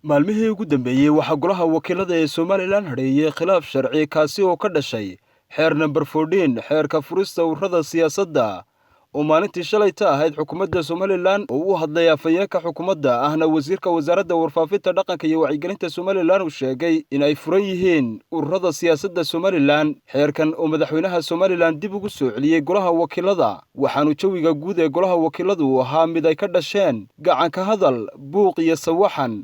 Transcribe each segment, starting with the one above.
Maalmihii ugu dambeeyey waxaa golaha wakiilada ee Somaliland hadheeyey khilaaf sharci, kaasi oo ka dhashay xeer number 14, xeerka furista ururada siyaasadda, oo maalintii shalayta ahayd xukuumadda Somaliland oo u hadlay afhayeenka xukuumadda, ahna wasiirka wasaaradda warfaafinta, dhaqanka iyo wacyigelinta Somaliland, uu sheegay in ay furan yihiin ururada siyaasadda Somaliland. Xeerkan oo madaxweynaha Somaliland dib ugu soo celiyey golaha wakiilada, waxaanu jawiga guud ee golaha wakiiladu uu ahaa mid ay ka dhasheen gacanka hadal, buuq iyo sawaxan.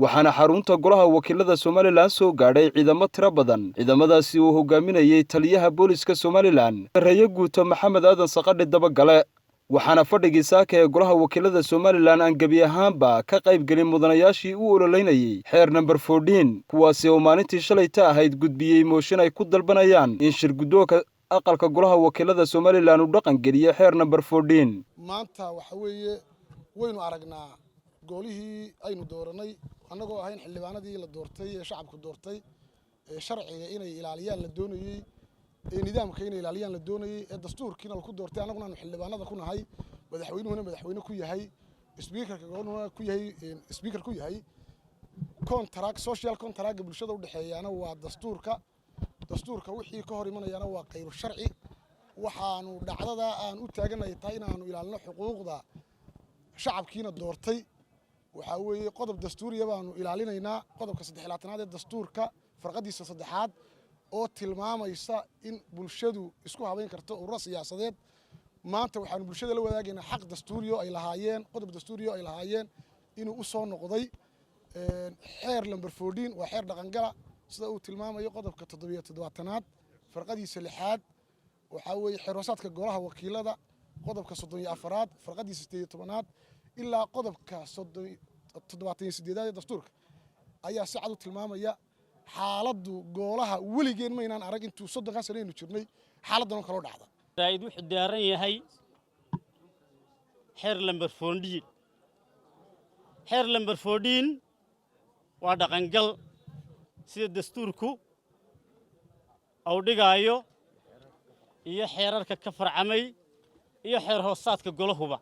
Waxaana xarunta golaha wakiilada Somaliland soo gaadhay ciidamo tiro badan, ciidamadaasi uu hogaaminayey taliyaha booliska Somaliland, sarreeye guuto Maxamed Aadan Saqadhi Dabagale. Waxaana fadhigii saaka ee golaha wakiilada Somaliland aan gebi ahaanba ka qayb gelin mudanayaashii u ololeynayey xeer number 14, kuwaasi oo maalintii shalayta ahayd gudbiyey mooshin ay ku dalbanayaan in shir guddoonka aqalka golaha wakiilada Somaliland uu dhaqan geliyey xeer number 14. Maanta waxa weeye waynu aragnaa goolihii aynu dooranay, annagoo ahayn xildhibaanadii la doortay ee shacabku doortay, ee sharciga inay ilaaliyaan la doonayey, ee nidaamka inay ilaaliyaan la doonayey, ee dastuurkiina laku doortay, annaguna aanu xildhibaanada ku nahay, madaxweynuhuna madaxweyne ku yahay, speakerka gobolhuna ku yahay speaker ku yahay. Contract, social contractga bulshada udhexeeyaana waa dastuurka. Dastuurka wixii ka hor imanayaana waa qayru sharci. Waxaanu dhacdada aan u taaganay tahay inaanu ilaalino xuquuqda shacabkiina doortay. Waxaa weeye qodob dastuuriya baanu ilaalinaynaa, qodobka 23aad ee dastuurka, farqadiisa saddexaad, oo tilmaamaysa in bulshadu isku habayn karto ururo siyaasadeed. Maanta waxaanu bulshada la wadaagaynaa xaq dastuuriyo ay lahaayeen, qodob dastuuriyo ay lahaayeen, inuu u soo noqday. Xeer number 14 waa xeer dhaqangala, sida uu tilmaamayo qodobka 77aad farqadiisa lixaad. Waxaa weeye xeer hoosaadka golaha wakiilada, qodobka 34aad farqadiisa 18aad ilaa qodobka 78aad ee dastuurka ayaa si cad u tilmaamaya. Xaaladdu goolaha weligeen maynaan arag intuu 30-kaa sano aynu jirnay xaaladdan oo kaloo dhacda. Raa'id wuxuu daaran yahay xeer lamber 14. Xeer lamber 14 waa dhaqangal sida dastuurku uu dhigaayo iyo xeerarka ka farcamay iyo xeer hoosaadka golahuba.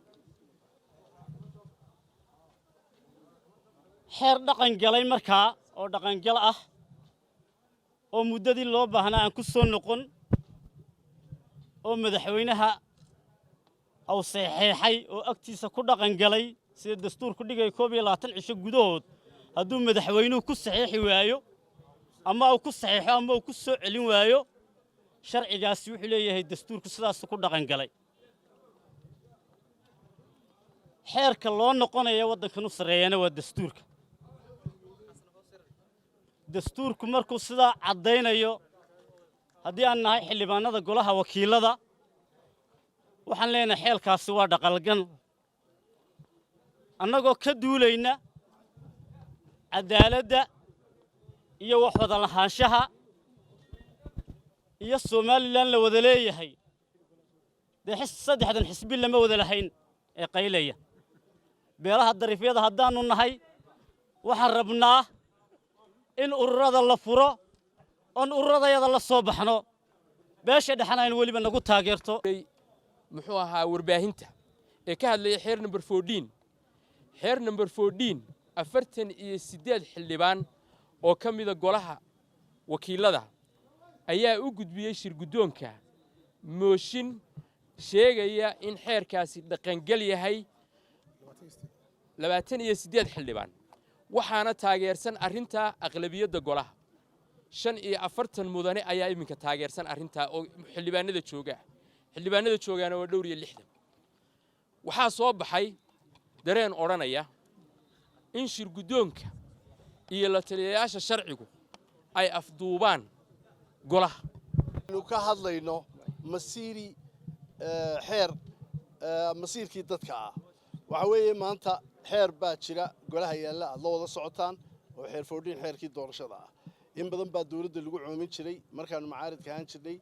Xeer dhaqan galay markaa oo dhaqangal ah oo muddadii loo baahnaa aan ku soo noqon, oo madaxweynaha uu saxeexay oo agtiisa ku dhaqan galay sida dastuurku dhigay, 21 cisho gudahood hadduu madaxweynuhu ku saxiixi waayo ama uu ku saxiixo ama uu ku soo celin waayo, sharcigaasi wuxuu leeyahay dastuurku sidaasu ku dhaqan galay. Xeerka loo noqonaya waddankan u sarreeyana waa dastuurka. Dastuurku markuu sidaa caddaynayo, haddii aan nahay xildhibaanada golaha wakiilada, waxaan leenahay xeelkaasi waa dhaqalgan, annagoo ka duulayna caddaaladda iyo wax wada lahaanshaha iyo Somaliland la wada leeyahay. Dee saddexdan xisbi lama wada lahayn ee qaylaya. Beelaha dariifyada haddaannu nahay, waxaan rabnaa in ururada la furo oon ururadayada la soo baxno, beesha dhexana in weliba nagu taageerto. Muxuu ahaa warbaahinta ee ka hadlaya xeer number 14? Xeer number 14, 48 xildhibaan oo ka mida golaha wakiilada ayaa u gudbiyey shir guddoonka mooshin sheegaya in xeerkaasi dhaqangel yahay. 28 xildhibaan, waxaana taageersan arrintaa aqlabiyadda golaha. 45 mudane ayaa iminka taageersan arrintaa oo xildhibaanada joogaa. Xildhibaanada joogaana waa dhowr iyo 60. Waxaa soo baxay dareen odhanaya in shir guddoonka iyo la taliyayaasha sharcigu ay afduubaan golaha. Aynu ka hadlayno masiiri xeer masiirkii dadka ah. Waxa weeye maanta xeer baa jira golaha yaalla, aad la wada socotaan, oo xeer 14, xeerkii doorashada ah. In badan baa dowladda lagu coomin jiray markaanu macaaridka ahaan jirnay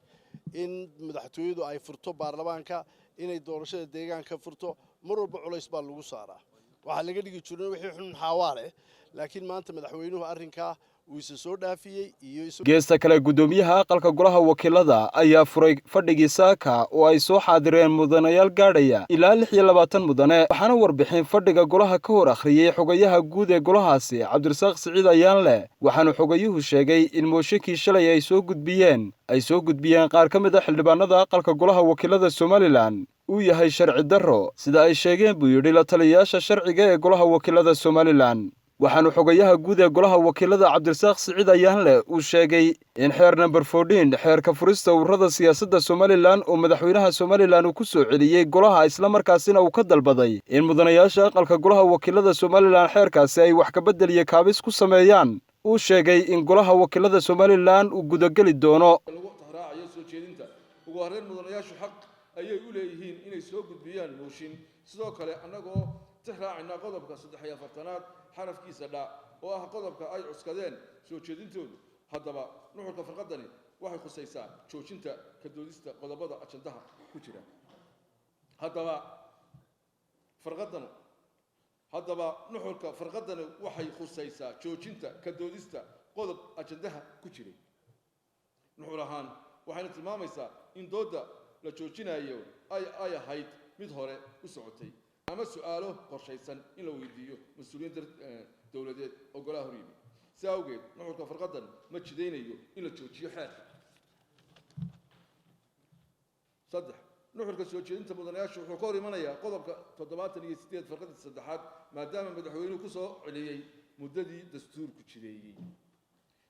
in madaxtooyadu ay furto baarlamaanka, inay doorashada deegaanka furto. Mar walba culays baa lagu saaraa, waxaa laga dhigi jiray wixii xun xaawaa leh. Laakiin maanta madaxweynuhu arrinkaa Uu isa soo dhaafiyey iyo Geesta kale, guddoomiyaha aqalka golaha wakiilada ayaa furay fadhigii saaka oo ay soo xaadireen mudanayaal gaadhaya ilaa 26 mudane, waxaana warbixin fadhiga golaha ka hor akhriyey xogayaha guud ee golahaasi, Cabdirasaaq Siciid Ayaanleh. Waxaana xogayuhu sheegay in mooshinkii shalay ay soo gudbiyeen qaar ka mid a xildhibaanada aqalka golaha wakiilada Somalilan uu yahay sharci darro, sida ay sheegeen buu yidhi la taliyayaasha sharciga ee golaha wakiilada Somalilan. Waxaanu xogayaha guud ee golaha wakiilada, Cabdirasaaq Siciid Ayaanleh, uu sheegay in xeer number 14, xeerka furista ururada siyaasadda Somalilan, oo madaxweynaha Somalilan uu ku soo celiyey golaha, islamarkaasina uu ka dalbaday in mudanayaasha aqalka golaha wakiilada Somalilan xeerkaasi ay wax kabedel iyo kaabis ku sameeyaan, uu sheegay in golaha wakiilada Somalilan uu gudageli doono. Lagu tixraacayo soo jeedinta. Ugu horreyn, mudanayaashu xaq ayay u leeyihiin inay soo gudbiyaan mooshin. Sidoo kale, annagoo tixraacayna qodobka 43aad xarafkiisa dha, oo ah qodobka ay cuskadeen soo jeedintoodu. Haddaba, nuxurka farqadani waxay khusaysaa joojinta ka doodista qodobada ajandaha ku jira. Haddaba nuxurka farqadani waxay khusaysaa joojinta ka doodista qodob ajandaha ku jiray nuxur ahaan, waxayna tilmaamaysaa in doodda la joojinayo ay ahayd mid hore u socotay ama su'aalo qorshaysan in la weydiiyo mas-uuliyiin dowladeed oo golaha hor yimi. Si awgeed, nuxurka farqadan ma jidaynayo in la joojiyo xeerka. Saddex, nuxurka soo jeedinta mudanayaashu wuxuu ka hor imanayaa qodobka 78 farqadii saddexaad, maadaama madaxweynuhu ku soo celiyey muddadii dastuurku jideeyey.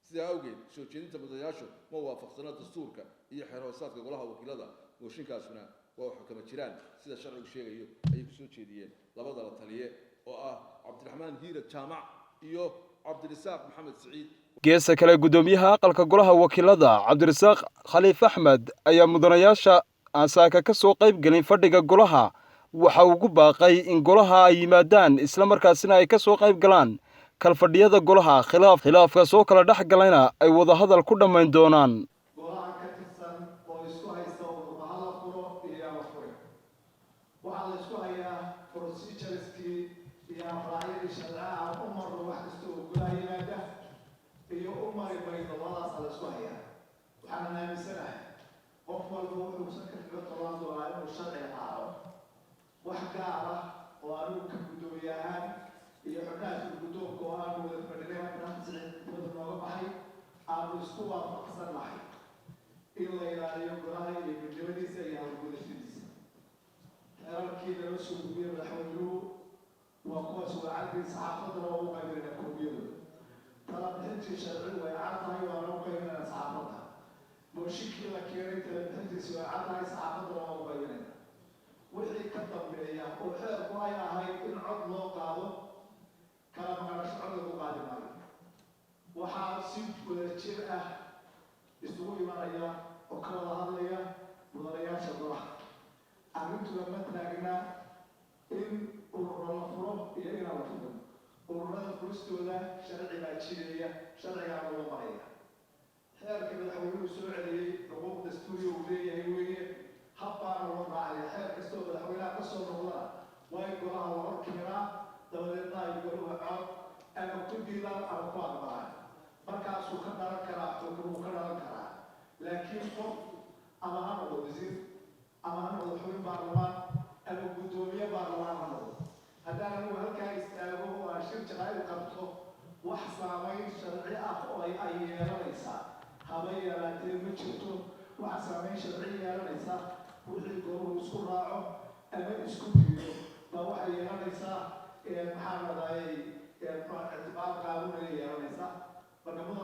Sidaa awgeed, soo jeedinta mudanayaashu ma waafaqsana dastuurka iyo xeer hoosaadka golaha wakiilada. Mooshinkaasuna waa xukama jiraan sida sharcigu sheegayo, ayay ku soo jeediyeen labada la taliye oo ah Cabdiraxmaan Hiirad Jaamac iyo Cabdirisaaq Maxamed Siciid. Geesta kale, guddoomiyaha aqalka golaha wakiilada, Cabdirasaaq Khaliif Axmed, ayaa mudanayaasha aan saaka ka soo qayb gelin fadhiga golaha waxa ugu baaqay in golaha ay yimaadaan, islamarkaasina ay ka soo qayb galaan kalfadhiyada golaha, khilaafka soo kala dhex galayna ay wadahadal ku dhammayn doonaan. Golaha ka tirsan oo isku haysta ururba ha la furo iyo aan la furin, waxaa la isku hayaa procedures-kii iyo habraacyadii sharciha u marno. Wax kasta oo golaha yimaada iyo u mari mayno, labadaasa la isku hayaa. Waxaanan aaminsanahay qof walba wuxuusan ka kaga tolaan doonaa inuu sharciga raaco. Wax gaar ah oo anigu ka guddoomiye ahaan iyo xubnaha guddoonka oo aanu wada fadhinay hadda Siciid dibadda nooga baxay aanu isku waafaqsan nahay in la ilaaliyo golaha iyo midnimadiisa iyo hawlgudashadiisa. Xeerarkii nala soo gudbiyey madaxweynuhu waa kuwaas, waa caddi, saxaafaddana waa u qaybinayna koobiyadooda. Talabixintii sharci way cad tahay, waana u qaybinayna saxaafadda. Mooshinkii la keenay talabixintiisi way cad tahay, saxaafaddana waa u qaybinayna. Wixii ka dambeeya oo xeerku ay ahayd in cod loo qaado, kala maqnasho cod lagu qaadi maayo. Waxaa si wadajir ah isugu imanaya oo ka wada hadlaya mudanayaasha golaha. Arrintuna ma taagna in ururo la furo iyo inaan la furin. Ururada furistooda sharci baa jideeya, sharcigaana loo maraya. Xeerka madaxweynuhu soo celiyey xuquuq dastuuriya uu leeyahay weeye, hab baana loo raacaya. Xeer kastoo madaxweynaha ka soo noqdana waa in golaha la hor keenaa, dabadeedna ay goluhu cod ama ku diidaan ama ku aqbalaan. Markaasuu ka dhalan karaa, xukun uu ka dhalan karaa. Laakiin qof ama ha noqdo wasiir ama ha noqdo xubin baarlamaan ama guddoomiye baarlamaan ha noqdo, haddaan anigu halkaa istaago oo aan shir jaraa'id qabto, wax saamayn sharci ah oo ay yeelanaysaa haba yaraatee ma jirto. Wax saamayn sharci yeelanaysa wixii goluhu isku raaco ama isku diido baa waxay yeelanaysaa, maxaa ladahayay, ictibaar qaanuunay yeelanaysaa. Marka mudan